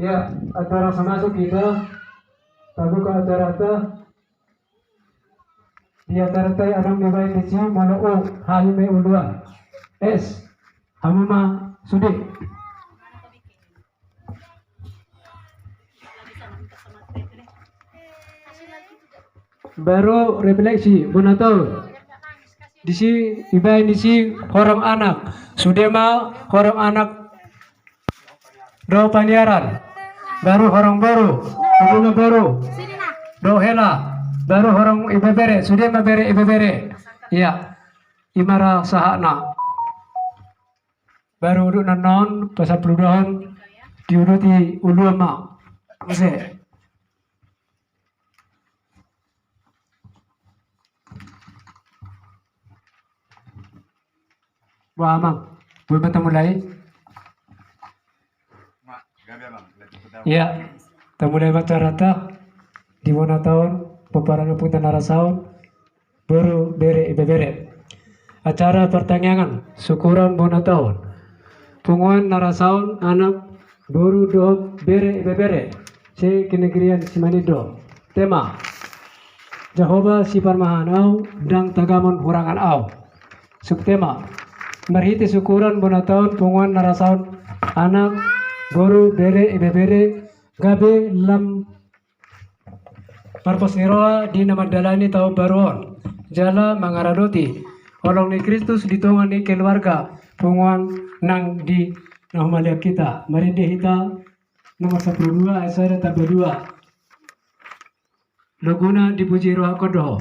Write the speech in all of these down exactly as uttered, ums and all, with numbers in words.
Ya, acara so masuk kita, tabuka acaranta. Di acaranta i adong dibaen disi molo u, hayu ma uluan. Es, hamu ma sude. Baru refleksi bona taon. Disi dibaen disi horong anak. Sude ma horong anak dohot paniaran. Baru horong boru, horong boru. Dohot hela. Baru horong ibebere, sude ma bere ibebere. Iya. I ma ra sahatna. Baru udut na on, pasampuludahon, diuduti uluan ma. Muse. Boha, Amang? Boi ma tamulai? Iya, tamulai ma acaranta di bona taon, pomparan ni ompunta na rasaon, boru, bere, ibebere. Acara partangiangan, syukuran bona taon. Punguan na rasaon, anak, boru dohot bere ibebere, se-Kenegrian Simanindo. Tema: Jahowa siparmahan au, ndang tagamon hurangan au. Subtema: Marhite syukuran bona taon punguan na rasaon anak, boru, bere ibebere, gabe lam marpos ni roha di na mandalani taon baru on, jala mangaradoti holong ni Kristus di tonga ni keluarga punguan nang di na humaliang hita. Marende hita nomor sampulu dua ayat sada tamba dua. Loguna dipuji rohangkon do Ho.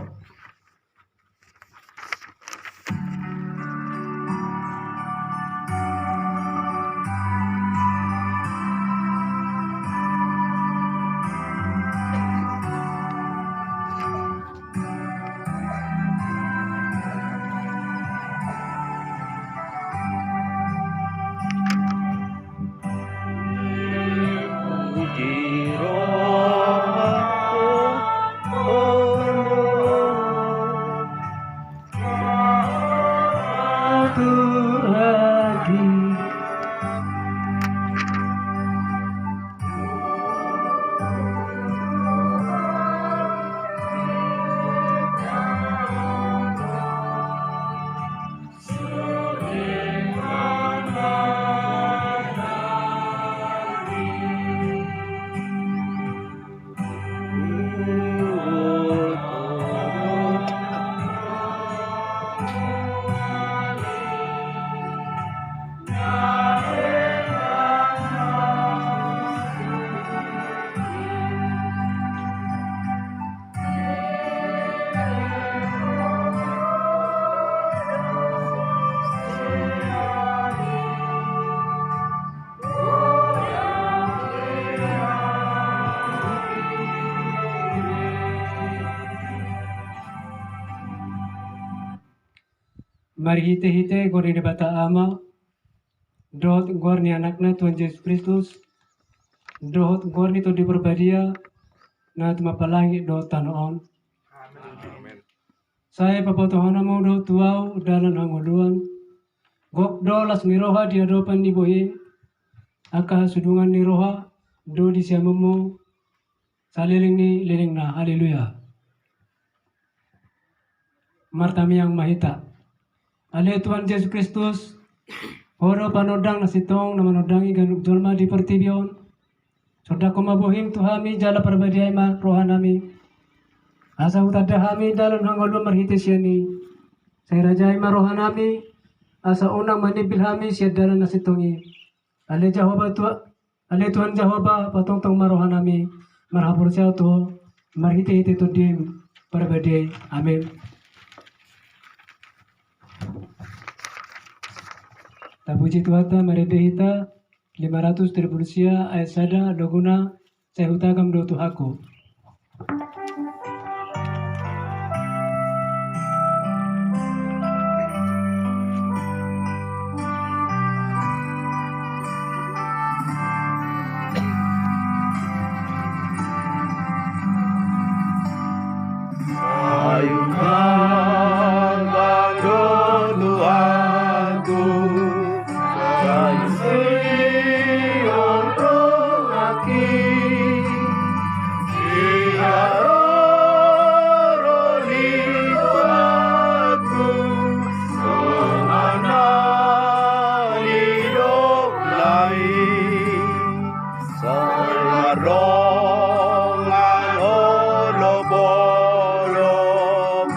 Marhitehite goar ni Debata Ama, dohot goar ni Anakna Tuhan Jesus Kristus, dohot goar ni Tondi Parbadia, na tumompa langit dohot tano on. Amen. Sai pabotohon hamu do tu ahu dalan hangoluan. Gok do las ni roha di adopan ni bohim, angka hasudungan ni roha do di siamunmu saleleng ni lelengna. Haleluya. Martamiang ma hita. Ale Tuhan Jesus Kristus, Ho do panondang na sintong na manondangi ganup jolma di portibi on. Sondanghon ma bohim tu hami jala parbadiai ma rohanami, asa hutanda hami dalan hangoluan marhite sian i. Sai rajai ma rohanami, asa unang manimbil hami sian dalan na sintong i. Ale Jahowa Tuhan, ale Tuhan Jahowa, patongtong ma rohanami marhaporseaon tu Ho, marhitehite Tondim Parbadia i. Amen. Tapuji Tuhanta, marende hita, lima ratus tolu pulu sia ayat sada, loguna, Sai hutagam do Tuhanku. Sai hutagam do Tuhanku, sai hutagam do Tuhanku. Sai, sai mardongan holong-holong,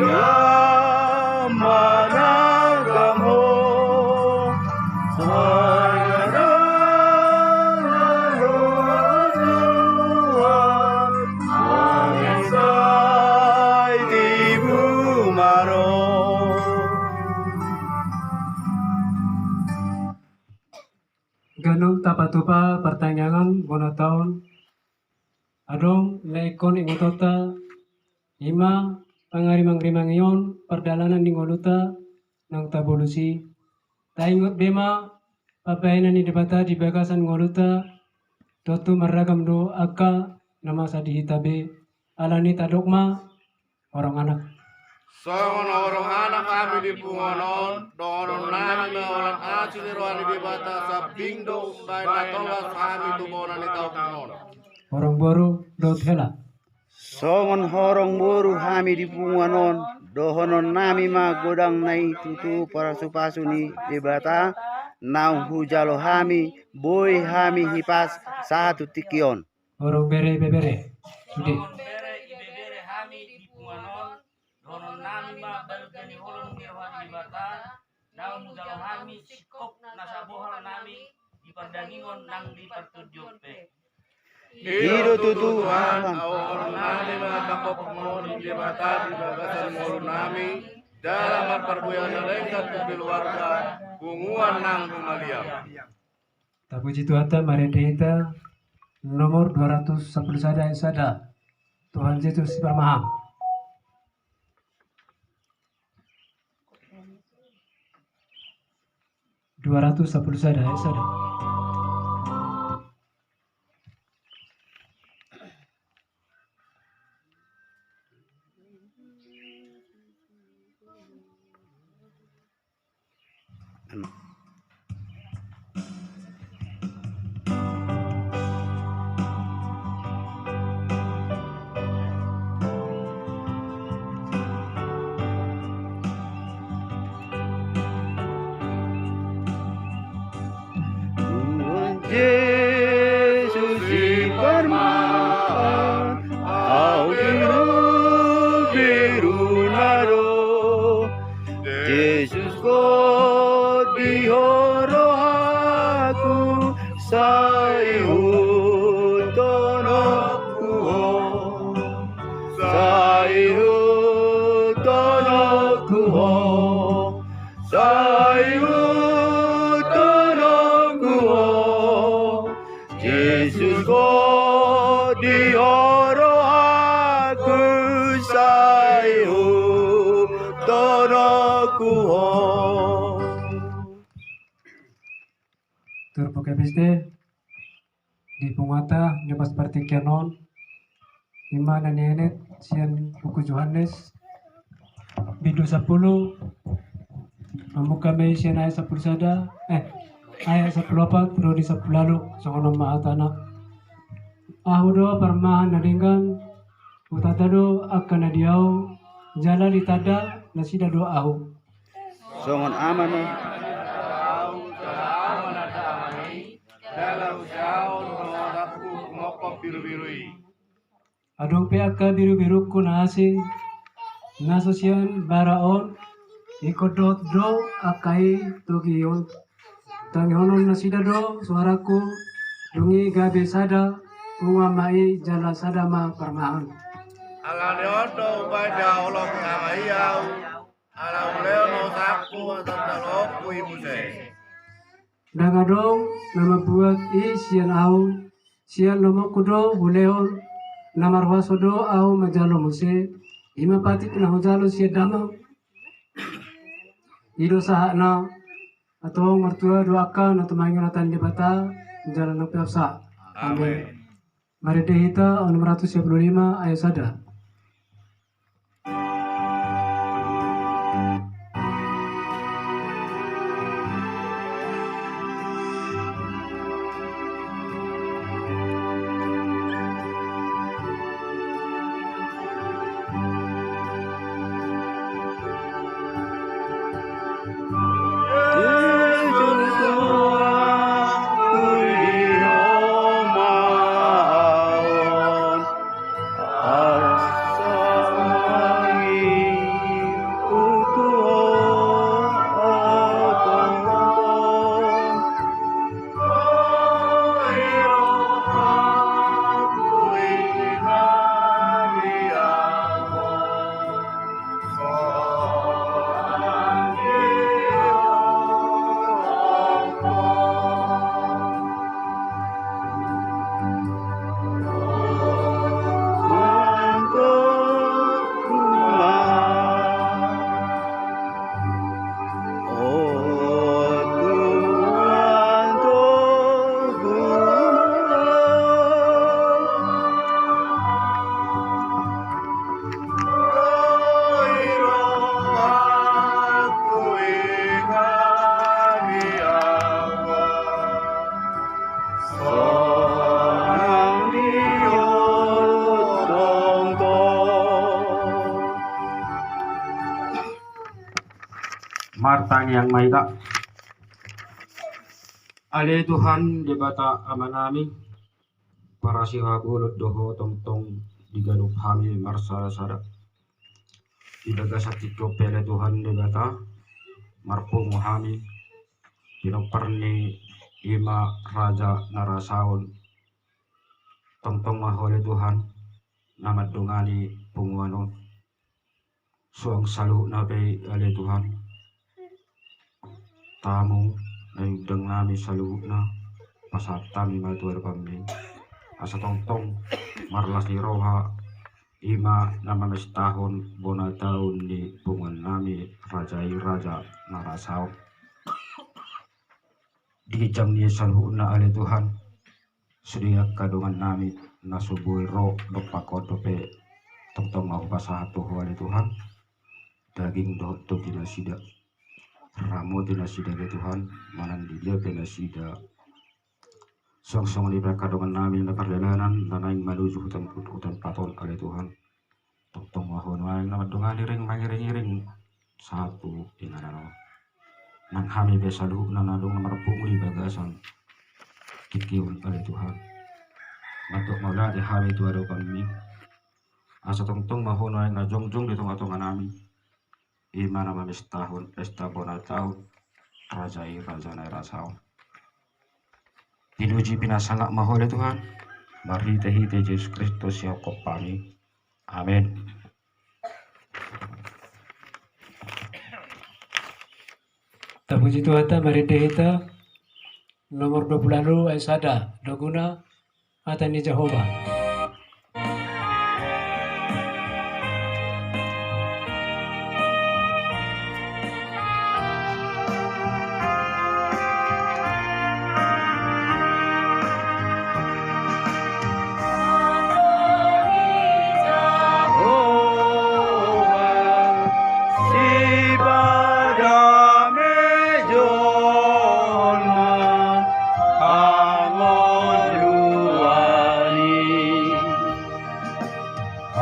ia manangkang ho. Sai mardongan holong-holong, sai tibu ma ro. Ganup tapatupa partangiangan bona taon, adong na ingkon ingotonta, ima pangarimang-rimangi on pardalanan ni ngolunta naung tabolus i. Taingot be ma pambahenan ni Debata di bagasan ngolunta, tontu marragam do angka na masa di hita be, alani tadok ma horong anak. Songon horong anak hami di punguan on, dohonon nami ma holan asi ni roha ni Debata sambing do umbahen na tolhas hami tu bona ni taon on. Horong boru dohot hela. Songon horong boru hami di punguan on, dohonon nami ma godang na i tutu pasu-pasu ni Debata naung hujalo hami, boi hami hipas sahat tu tingki on. Horong bere ibebere. Sude. Songon bere ibebere hami di punguan on, dohonon nami ma balga ni holong ni roha ni Debata, naung hujalo hami singkop na sabohal nami di pardagingon nang di partondion pe. I do tutu Tuhan, dohonon nami ma pangkophopon ni Debata di bagasan ngolu nami, jala marparbue na denggan tu keluarga, punguan nang humaliang. Tapuji Tuhanta, marende hita, nomor dua ratus sampulu sada ayat sada. Tuhan Jesus Siparmaham. Dua ratus sampulu sada ayat sada. Tuhan Jesus Siparmaham, ahu birubiru na ro. Jesus, hot di ho rohangku, sai ihuthononku ho. Sai ihuthononku ho. Sai ihuthononku ho. Jesus, hot di ho rohangku, sai ihuthononku ho. Turpuk Epistol di punguanta di bagasan partingkian on, ima na nienet sian buku Johannes, bindu sampulu, mamungka ma i sian ayat sampulu sada, eh, ayat sampulu opat ro di sampulu ualu, songon on ma hatana. Ahu do parmahan na denggan, hutanda do angka na di ahu, jala ditanda nasida do ahu. Songon Ama na. Jala husea on do rohangku mangkophop birubiru i. Adong pe angka birubirungku na asing, na so sian bara on, ingkon dohot do angka i togihon. Tangihonon nasida do soarangku, dung i gabe sada punguan ma i jala sada ma parmahan. Alani on do umbahen dihaholongi Ama i ahu, ala hulehon hosaku, tanda rohangku i muse. Ndang adong na mambuat i sian ahu, sian lomoku do hulehon, na marhuaso do ahu manjalo muse, ima patik na hujalo sian Damang. I do sahatna, antong martua do angka na tumangion hata ni Debata, jala na piapsa. Amen. Amen. Marende hita, onom ratus sia pulu lima ayat sada. Martangiang ma hita. Ale Tuhan Debata Amanami, parasi habolon do Ho tongtong di ganup hami marsada-sada. Di bagasan tingki on pe ale Tuhan Debata, marpungu hami, pinompar ni i ma raja na ra saon. Tongtong ma Ho ale Tuhan na mandongani punguan on. Suang saluhutna pe ale Tuhan, tamu na iundang nami saluhutna, pasahat hami ma tu adopanmi, asa tongtong marlas ni roha i ma na mamestahon bona taon ni punguan nami raja i, raja na ra saon. Di ginjang ni saluhutna ale Tuhan, sude angka dongan nami na so boi ro dompak on dope, tongtong ma hupasahat tu Ho ale Tuhan. Daging dohot tondi nasida, ramoti nasida ale Tuhan, manang di dia pe nasida. Suang songon i pe angka dongan nami na pardalanan na naeng manuju huta, huta Empat on ale Tuhan. Tongtong ma Ho nuaeng na mandongani, ring mangiring-iring sahat tu inganan on. Nang hami pe saluhutna na adong na marpungu di bagasan tingki on ale Tuhan, mandok mauliate hami tu adopanmi, asa tongtong ma Ho nuaeng na jongjong di tonga-tonga nami, i ma na mamestahon pesta bona taon raja i, raja na ra saon. Pinuji pinasangap ma Ho ale Tuhan, marhite-hite Jesus Kristus sihophop hami. Amen. Tapuji Tuhanta, marende hita nomor dua puluh ualu ayat sada, doguna hata ni Jahowa.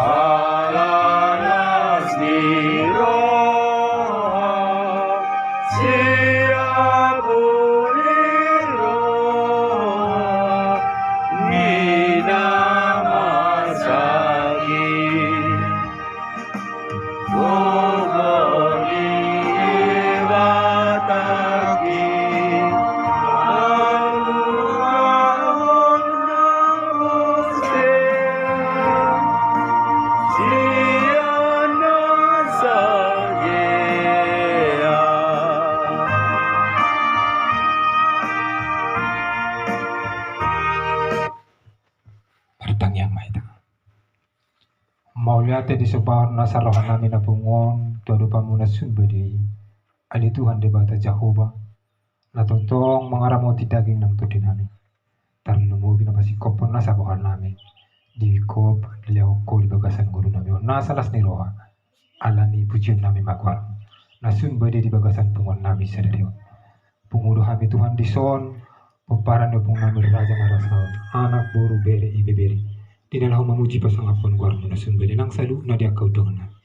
Ala las ni roha, siap uli roha ni na marsahit. Martangiang ma hita. Mauliate di sombahon na saroha nami na pungu on tu adopanmu na sun bade i, ale Tuhan Debata Jahowa, na tongtong mangaramoti daging nang tondi nami. Tarlumobi na pasingkophon nasa bohal nami, di ingkop dilehon Ho di bagasan ngolu nami on nasa las ni roha, ala ni pujion nami ma goarmu na sun bade di bagasan punguan nami sadari on. Pungu do hami Tuhan dison, pomparan ni ompung nami raja na ra saon, anak, boru, bere, ibebere, di na laho mamuji pasangaphon goarmu na sun bade nang saluhutna di angka undangan nami.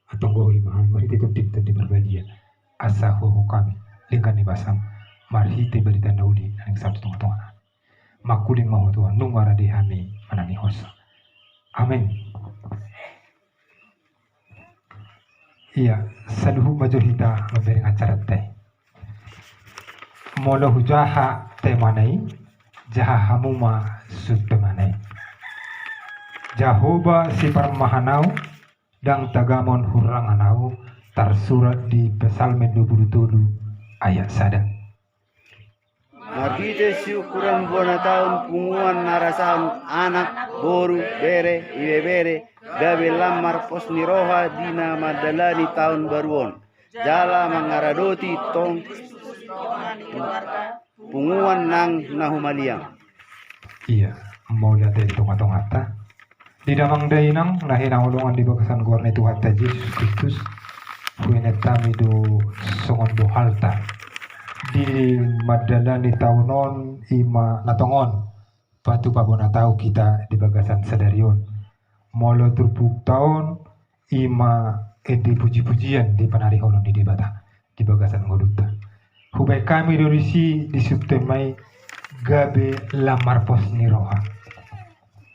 Antong gohi ma hami marhite Tondi, Tondi Parbadia, asa huhaholongi hami denggan ni basam marhite barita na uli na naeng saut tu tonga-tonga nami. Mangkuling ma Ho Tuhan, nunga rade hami manangihonsa. Amen. Ia, saluhut ma jo hita mambereng acaranta i. Molo hujaha temana i, jaha hamu ma sun temana i. Jahowa siparmahan ahu, ndang tagamon hurangan ahu, tarsurat di Psalmen dua puluh tolu ayat sada. Marhite siukuran bona taon punguan na ra saon, anak, boru, bere, ibebere, gabe lam marpos ni roha di na mandalani taon baru on, jala mangaradoti tong punguan nang na humaliang. Ia, mauliate di tonga-tonganta. Di damang dainang na hinaholongan di bagasan goar ni Tuhanta Jesus Kristus, huenethon hami do songon bohalta di mandalani taon on, i ma na tongon patupa bona taon hita di bagasan sadari on. Molo turpukta on, i ma ende puji-pujian di panarihonon ni Debata. di bagasan ngolunta. Hubaen hami do disi, disungkun ma i gabe lam marpos ni roha.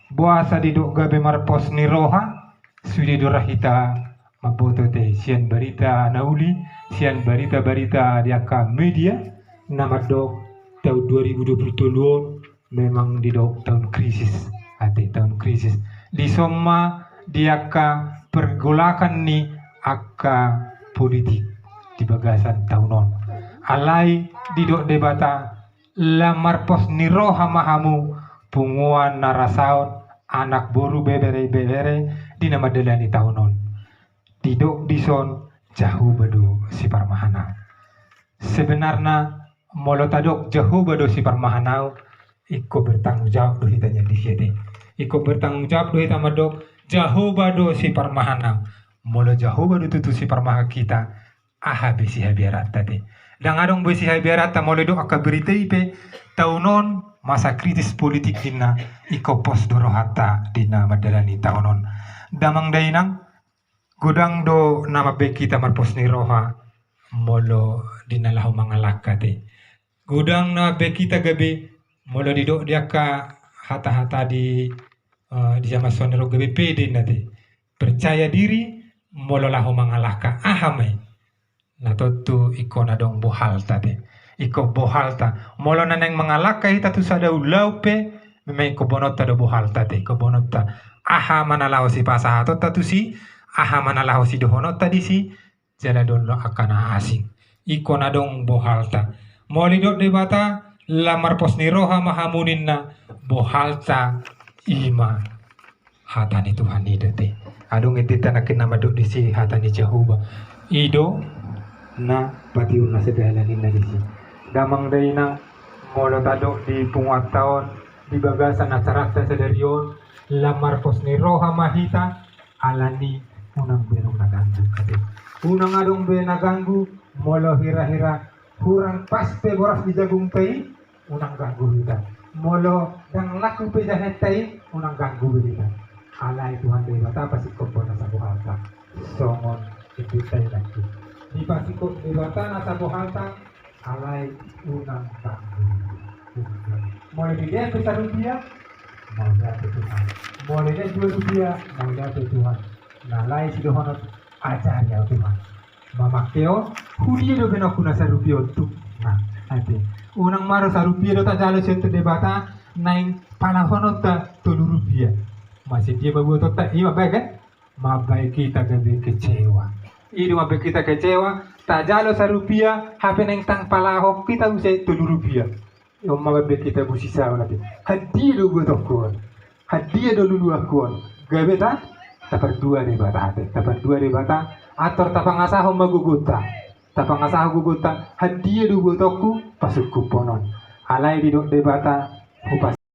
Boasa didok gabe marpos ni roha? Sude do ra hita mamboto ate sian barita na uli, sian barita-barita di angka media, na mandok taon dua ribu dua puluh tolu on memang didok taon krisis, ate, taon krisis. Dison ma di angka pergolakan ni angka politik di bagasan taon on. Alai didok Debata, lam marpos ni roha ma hamu, punguan na rasaon, anak boru, bebere-bebere, di na mandalani taon on. Didok dison, Jahowa do siparmahan ahu. Sebenarna, molo tadok Jahowa do siparmahan ahu, ingkon bertanggung jawab do hita nian disi, ate. Ingkon bertanggung jawab do hita mandok, Jahowa do siparmahan ahu. Molo Jahowa do tutu siparmahan hita, aha be sihabiaranta, ate? Ndang adong be sihabiaranta molo didok angka barita i pe, taon on masa kritis politik ninna, ingkon pos do rohanta di na mandalani taon on. Damang dainang, godang do na mambaen hita marpos ni roha molo di na laho mangalangka, ate. Godang na mambaen hita gabe molo didok di angka hata-hata di, eh, di zaman sonari on gabe pede ninna, ate. Percaya diri molo laho mangalangka, aha ma i? Na tontu ingkon adong bohalta, ate. Ingkon bohalta. Molo na naeng mangalangka hita tu sada ulaon pe, memang ingkon boanonta do bohalta, ate. Ingkon boanonta. Aha ma na laho sipasahatonta tusi, aha ma na laho sidohononta disi, jala adong do angka na asing. Ingkon adong bohalta. Molo didok Debata, lam marpos ni roha ma hamu ninna, bohalta i ma hata ni Tuhan i do, ate. Adong ende tanangkin na mandok disi hata ni Jahowa. I do na patiur na sadala ninna disi. Damang dainang, molo tadok di punguanta on, di bagasan acaranta sadari on, lam marpos ni roha ma hita, alani unang be adong na ganggu, ate. Unang adong be na ganggu, molo hira-hira hurang pas pe boras di jagungta i, unang ganggu hita. Molo ndang laku pe jahenta i, unang ganggu be hita. Alai Tuhan Debata pasingkop do nasa bohalta. Songon ende tanangkin. Dipasingkop Debata nasa bohalta, alai unang ganggu. Unang ganggu. Molo dilean pe sarupia, mauliate Tuhan. Molo dilean dua rupia, mauliate Tuhan. Na lae sidohonon, ajari au Tuhan. Mamangke on, hudia do baenonku na sarupia on tu? Na, ate. Unang ma ro sarupia do tajalo sian Debata, naeng palahononta tolu rupia. Masa dia mambuat otak, i ma bae kan? Mambaen hita gabe kecewa. I do mambaen hita kecewa, tajalo sarupia, hape naeng tang palahon hita muse tolu rupia. On ma mambaen hita busisaon, ate. Handia do buatonku on? Handia do luluanku on? Gabe ta, tapardua Debata, ate. Tapardua Debata, antar tapangasahon ma gogonta. Tapangasahon gogonta, handia do buatonku pasungkupon on. Alai didok Debata, hupas